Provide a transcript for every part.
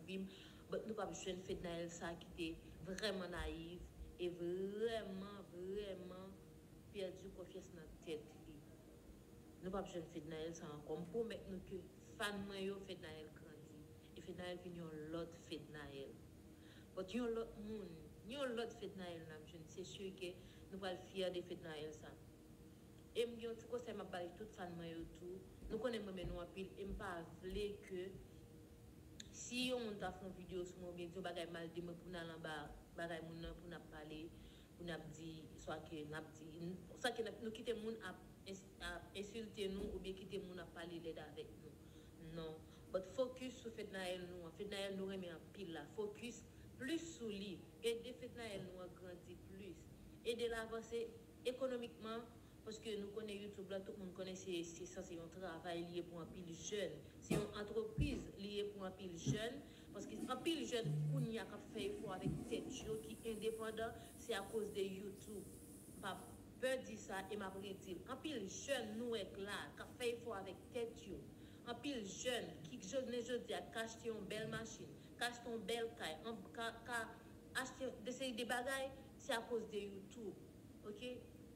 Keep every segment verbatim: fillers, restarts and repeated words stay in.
vi m, but nou p ap jwenn Fednaelle sa ki te vrèman nayiv e vrèman, vrèman pèdi konfyans nan tèt li. Nou p ap jwenn Fednaelle sa ankò. M pwomèt nou ke fan mwen yo, Fednaelle grandi. E Fednaelle vin yon lòt Fednaelle. But yon lòt moun, yon lòt Fednaelle n ap jwenn. Se si ke nou pral fyè de Fednaelle sa. E m gen yon ti konsèy m ap bay tout fan mwen yo tou. Nou konnen m renmen nou anpil e m pa vle ke si yon moun ta fè yon videyo sou mwen oubyen di yon bagay mal de mwen pou n al anba bagay moun nan pou n ap pale, pou n ap di, swa ke n ap di, swa ke n ap, nou kite moun ap, ap ensilte nou oubyen kite moun ap pale lèd avèk nou. Non. But focus sou Fednaelle nou an. Fednaelle nou renmen anpil la. Focus plis sou li. Ede Fednaelle nou an grandi plis. Ede l avanse ekonomikman, paske nou konnen YouTube la, tout moun konnen se, se sanse yon travay li ye pou anpil jèn. Se yon antrepriz li ye pou anpil jèn, paske anpil jèn kounye a k ap fè efò avèk tèt yo, ki endepandan, se akoz de YouTube. M pa pè di sa e m ap redi l. Anpil jèn nou wè k la, k ap fè efò avèk tèt yo. Anpil jèn ki jounen jodi a ka achte yon bèl machin, ka achte yon bèl kay, an, ka, ka achte de seri de bagay, se akoz de YouTube. Ok?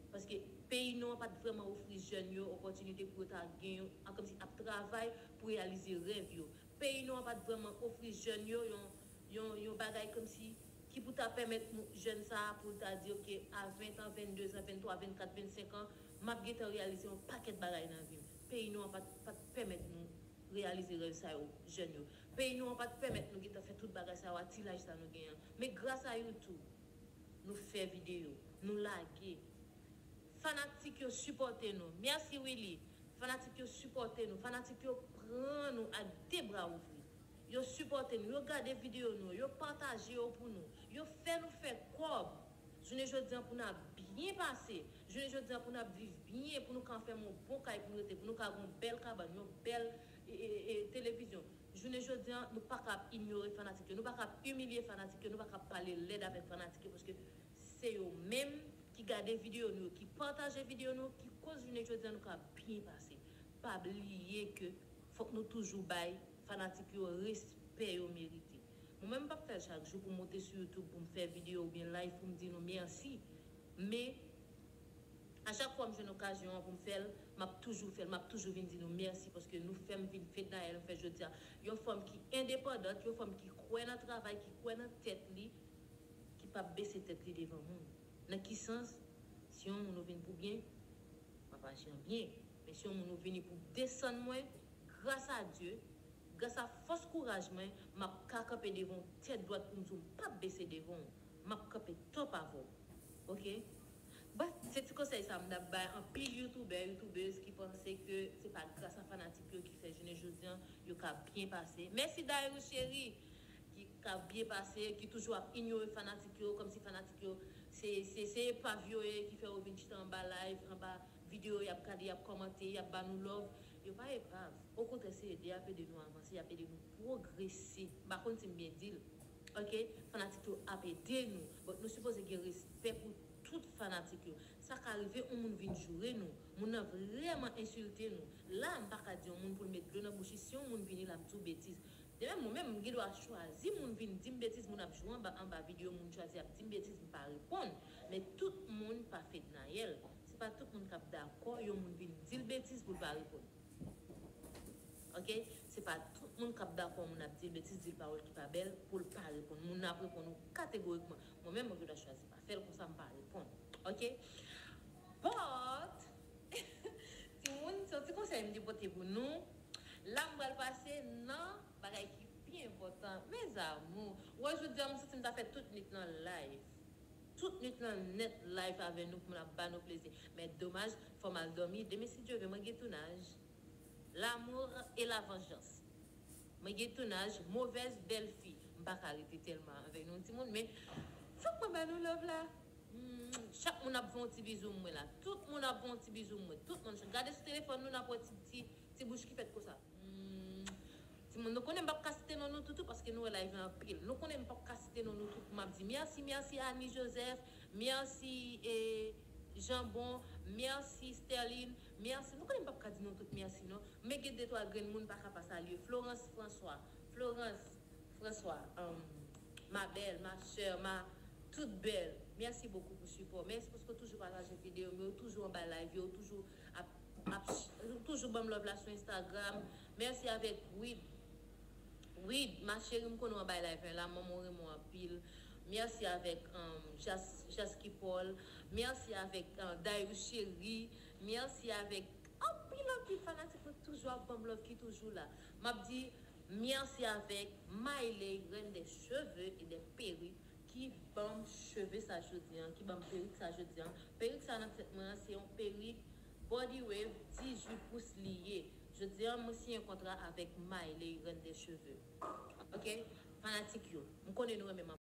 Paske peyi nou an pa t vrèman ofri jèn yo opòtinite pou yo ta gen yon, a, kòmsi ap travay pou reyalize rèv yo. Peyi nou an pa t vrèman ofri jèn yo yon, yon, yon bagay kòmsi ki pou ta pèmèt nou, jèn sa a pou l ta di, ok, a ven an, venndezan, venntwa, vennkat, vennsenk an, m ap gentan reyalize yon pakèt bagay nan vi m. Peyi nou an pa t, pa t pèmèt nou reyalize rèv sa yo, jèn yo. Peyi nou an pa t pèmèt nou gentan fè tout bagay sa yo a ti laj sa nou genyen an. Men gras a YouTube, nou fè videyo, nou lage. Fanatik yo sipòte nou. Mèsi Willy. Fanatik yo sipòte nou. Fanatik yo pran nou ak de bra ouvri. Yo sipòte nou. Yo gade videyo nou. Yo pataje yo pou nou. Yo fè nou fè kòb. Jounen jodi an pou n ap byen pase. Jounen jodi an pou n ap viv byen, pou nou ka fè yon bon kay pou nou rete, pou nou ka gen yon bèl kabann, yon bèl e, e, e, televizyon. Jounen jodi an, nou pa ka ap inyore fanatik yo, nou pa ka ap imilye fanatik yo, nou pa ka ap pale lèd avèk fanatik yo, paske se yo menm ki gade videyo nou yo, ki pataje videyo nou yo, ki koz jounen jodi an nou ka byen pase. Pa bliye ke fòk nou toujou bay fanatik yo respè yo merite. Mwen menm, m p ap fè l chak jou pou m monte sou YouTube, pou m fè videyo oubyen live pou m di nou mèsi. Men, a chak fwa m jwenn okazyon an pou m fè l, m ap toujou fè l, m ap toujou vin di nou mèsi paske nou fè m vin Fednaelle m fè jodi a. Yon fanm ki endepandant, yon fanm ki kwè nan travay, ki kwè nan tèt li, ki p ap bese tèt li devan moun. Nan ki sans? Si yon moun ou vin pou byen, m ap aji an byen. Men si yon moun ou vini pou desann mwen, gras a Dye, gras a fòs kouraj mwen, m ap ka kanpe devan w tèt dwat pou m di w m p ap bese devan w. M ap kanpe top avè w. Ok? Bon, se ti konsèy sa m t ap bay anpil youtubè, youtubèz ki panse ke se pa gras a fanatik yo ki fè jounen jodi an yo ka byen pase. Mèsi Dairou cheri, ki ka byen pase, ki toujou ap inyore fanatik yo, kòmsi fanatik yo se, se, se epav yo ye ki fè yo vin chita anba live, anba videyo, y ap gade, y ap kòmante, y ap ba nou love. Yo pa epav. Okontrè, se ede y ap ede nou avanse, y ap ede nou pwogrese. M pa konn si m byen di l. Ok? Fanatik yo ap ede nou. But nou sipoze gen respè pou tout fanatik yo. Sa ka rive yon moun vin joure nou. Moun nan vrèman ensilte nou. La, m pa ka di yon moun pou l met dlo nan bouch li. Si yon moun vini la, m di w betiz. De menm, mwen menm, m gen dwa chwazi moun vin di m betiz, moun ap joure anba, anba videyo, moun chwazi ap di m betiz, m pa reponn. Men tout moun pa Fednaelle. Se pa tout moun k ap dakò yon moun vin di l betiz pou l pa reponn. Ok? Se pa tout moun k ap dakò moun ap di l betiz, di l pawòl ki pa bèl, pou l pa reponn. Moun nan ap reponn ou kategorikman. Mwen menm, mwen gen dwa chwazi pa fè l konsa, m pa reponn. Ok? But, timoun, se yon ti konsèy m te pote pou nou. La, m pral pase nan bagay ki pi enpòtan. Mes amours, wè jodi a, m santi m ta fè tout nwit lan live. Tout nwit lan nèt live avè nou pou n ap ba nou plezi. Men domaj, fò m al dòmi. Demen, si Dye vle, mwen gen tounaj. L'amour et la vengeance. Mwen gen tounaj Mauvaise belle-fille. M pa ka rete tèlman avè nou, timoun, men fòk mwen ba nou love la. Hmm, chak moun ap fè yon ti bizou mwen la. Tout moun ap fè yon ti bizou mwen. Tout moun, gade sou telefòn nou, n ap wè ti, ti, ti bouch ki fèt konsa. Hmm, timoun, nou konnen m p ap ka site non nou toutou paske nou wè live la anpil. Nou konnen m p ap ka site non nou tout pou m ap di mèsi, mèsi Annie Joseph, mèsi, eh, Janbon, mèsi Sterline, mèsi. Nou konnen m p ap ka di nou tout mèsi non. Men gen de twa grenn moun pa ka pa salye. Florence François, Florence, François, um, ma belle, ma sœur, ma toute belle. Merci beaucoup pour support. Merci parce que toujou pataje videyo m yo, toujou anba live yo, toujou ap, ap, toujou ban m love la sou Instagram. Merci avec Wid. Wid, ma chérie, m konnen w anba live la, manman renmen w anpil. Merci avec um, Jas, Jaski Paul. Merci avec uh, Dayou Chéri. Merci avec anpil anpil fanatik mwen toujou ap ban m love ki toujou la. M ap di Merci avec Mayley, reine des cheveux et des perruques, ki ban m cheve sa jodi an, ki ban m perik sa jodi an. Perik sa nan tèt mwen an, se yon perik body wave dizwit pous li ye. Jodi an, mwen siyen kontra avèk Mayley, reine des cheveux. Ok? Fanatik yo, m konnen nou renmen m